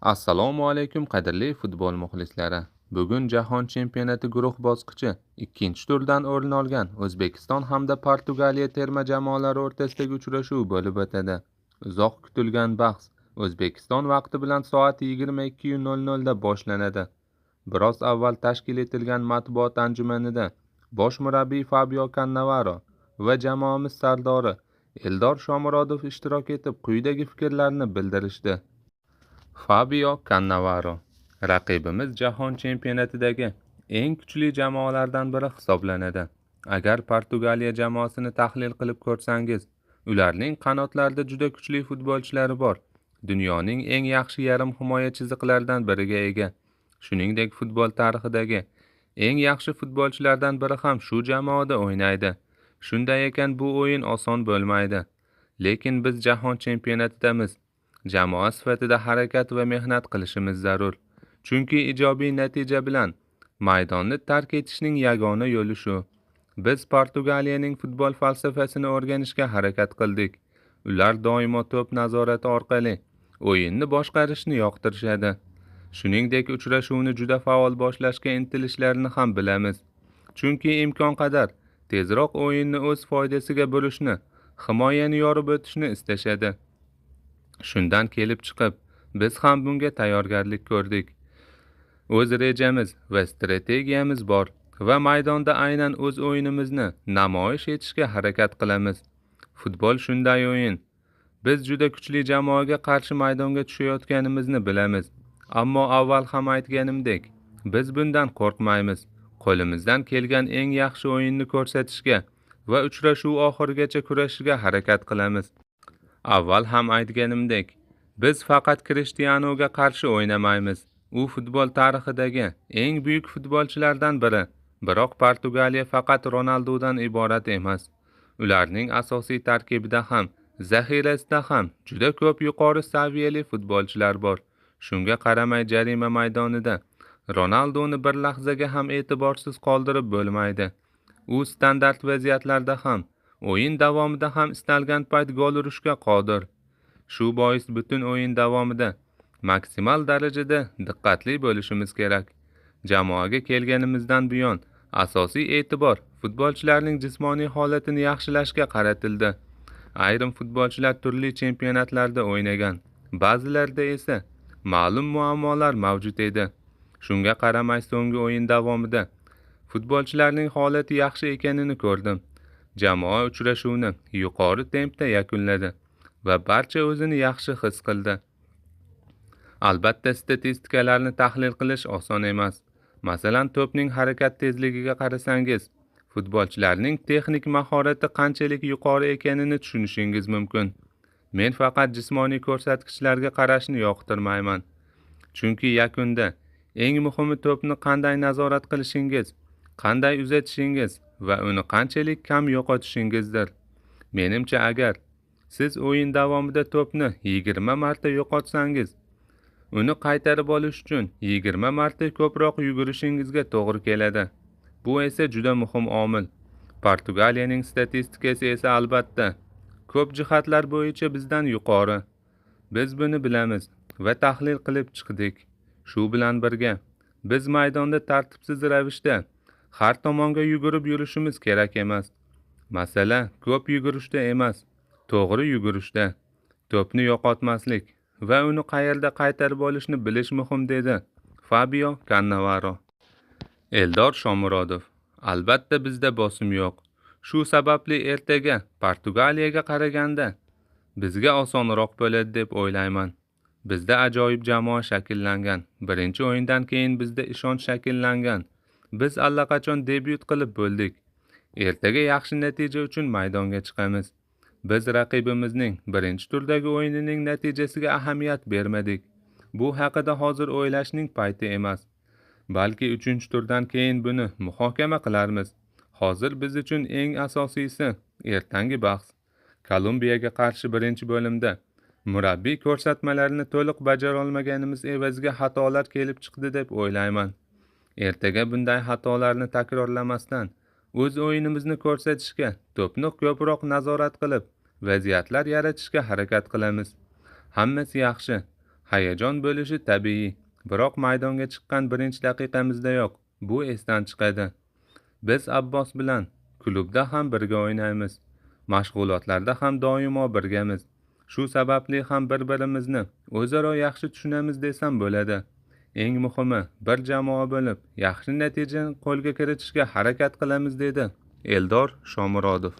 Assalomu alaykum, qadrli futbol muxlislari. Bugun Jahon chempionati guruh bosqichi ikkinchi turdan o'rin olgan O'zbekiston hamda Portugaliya terma jamoalari o'rtasidagi uchrashuv bo'lib o'tadi. Uzoq kutilgan bahs O'zbekiston vaqti bilan soat 22:00 da boshlanadi. Biroz avval tashkil etilgan matbuot anjumanida bosh murabbiy Fabio Cannavaro va jamoamiz sardori Eldor Shomurodov ishtirok etib, quyidagi fikrlarni bildirishdi. Fabio Cannavaro: Raqibimiz jahon chempionatidagi eng kuchli jamoalardan biri hisoblanadi. Agar Portugaliya jamoasini tahlil qilib ko'rsangiz, ularning qanotlarida juda kuchli futbolchilari bor. Dunyoning eng yaxshi yarim himoya chiziqlaridan biriga ega. Shuningdek, futbol tarixidagi eng yaxshi futbolchilardan biri ham shu jamoada o'ynaydi. Shunday ekan, bu o'yin oson bo'lmaydi. Lekin biz jahon chempionatidamiz. Jamoa sifatida harakat va mehnat qilishimiz zarur. Chunki ijobiy natija bilan maydonni tark etishning yagona yo'li shu. Biz Portugaliyaning futbol falsafasini o'rganishga harakat qildik. Ular doimo to'p nazorati orqali o'yinni boshqarishni yoqtirishadi. Shuningdek, uchrashuvni juda faol boshlashga intilishlarini ham bilamiz. Chunki imkon qadar tezroq o'yinni o'z foydasiga burishni, himoyani yorib o'tishni istashadi. Shundan kelib chiqib, biz ham bunga tayyorgarlik ko'rdik. O'z rejamiz va strategiyamiz bor va maydonda aynan o'z o'yinimizni namoyish etishga harakat qilamiz. Futbol shunday o'yin. Biz juda kuchli jamoaga qarshi maydonga tushayotganimizni bilamiz. Ammo avval ham aytganimdek, biz bundan qo'rqmaymiz. Qo'limizdan kelgan eng yaxshi o'yinni ko'rsatishga va uchrashuv oxirigacha kurashishga harakat qilamiz. Avval ham aytganimdek, biz faqat Krishtianuga qarshi o'ynamaymiz. U futbol tarixidagi eng buyuk futbolchilardan biri. Biroq Portugaliya faqat Ronaldudan iborat emas. Ularning asosiy tarkibida ham, zaxirasida ham juda ko'p yuqori saviyali futbolchilar bor. Shunga qaramay, jarima maydonida Ronalduni bir lahzaga ham e'tiborsiz qoldirib bo'lmaydi. U standart vaziyatlarda ham, o'yin davomida ham istalgan payt gol urishga qodir. Shu bois butun o'yin davomida maksimal darajada diqqatli bo'lishimiz kerak. Jamoaga kelganimizdan buyon asosiy e'tibor futbolchilarning jismoniy holatini yaxshilashga qaratildi. Ayrim futbolchilar turli chempionatlarda o'ynagan, ba'zilarida esa ma'lum muammolar mavjud edi. Shunga qaramay, so'nggi o'yin davomida futbolchilarning holati yaxshi ekanini ko'rdim. Jamoa uchrashuvni yuqori tempda yakunladi va barcha o'zini yaxshi his qildi. Albatta, statistikalarni tahlil qilish oson emas. Masalan, to'pning harakat tezligiga qarasangiz, futbolchilarning texnik mahorati qanchalik yuqori ekanini tushunishingiz mumkin. Men faqat jismoniy ko'rsatkichlarga qarashni yoqtirmayman. Chunki yakunda eng muhimi to'pni qanday nazorat qilishingiz, qanday uzatishingiz va uni qanchalik kam yo'qotishingizdir. Menimcha, agar siz o'yin davomida to'pni 20 marta yo'qotsangiz, uni qaytarib olish uchun 20 marta ko'proq yugurishingizga to'g'ri keladi. Bu esa juda muhim omil. Portugaliyaning statistikasi esa albatta ko'p jihatlar bo'yicha bizdan yuqori. Biz buni bilamiz va tahlil qilib chiqdik. Shu bilan birga, biz maydonda tartibsiz ravishda har tomonga yugurib yurishimiz kerak emas. Masala ko'p yugurishda emas, to'g'ri yugurishda. To'pni yo'qotmaslik va uni qayerda qaytarib olishni bilish muhim, dedi Fabio Cannavaro. Eldor Shomurodov: Albatta, bizda bosim yo'q. Shu sababli ertaga Portugaliyaga qaraganda bizga osonroq bo'ladi deb o'ylayman. Bizda ajoyib jamoa shakllangan. Birinchi o'yindan keyin bizda ishonch shakllangan. Biz allaqachon debyut qilib bo'ldik. Ertaga yaxshi natija uchun maydonga chiqamiz. Biz raqibimizning birinchi turdagi o'yinining natijasiga ahamiyat bermadik. Bu haqida hozir o'ylashning payti emas. Balki uchinchi turdan keyin buni muhokama qilarmiz. Hozir biz uchun eng asosiysi ertangi bahs. Kolumbiyaga qarshi birinchi bo'limda murabbiy ko'rsatmalarini to'liq bajara olmaganimiz evaziga xatolar kelib chiqdi deb o'ylayman. Ertaga bunday xatolarni takrorlamasdan o'z o'yinimizni ko'rsatishga, to'pni ko'proq nazorat qilib, vaziyatlar yaratishga harakat qilamiz. Hammasi yaxshi. Hayajon bo'lishi tabiiy, biroq maydonga chiqqan birinchi daqiqamizdayoq bu esdan chiqadi. Biz Abbos bilan klubda ham birga o'ynaymiz, mashg'ulotlarda ham doimo birgamiz. Shu sababli ham bir-birimizni o'zaro yaxshi tushunamiz desam bo'ladi. Eng muhimi, bir jamoa bo'lib, yaxshi natijani qo'lga kiritishga harakat qilamiz, dedi Eldor Shomurodov.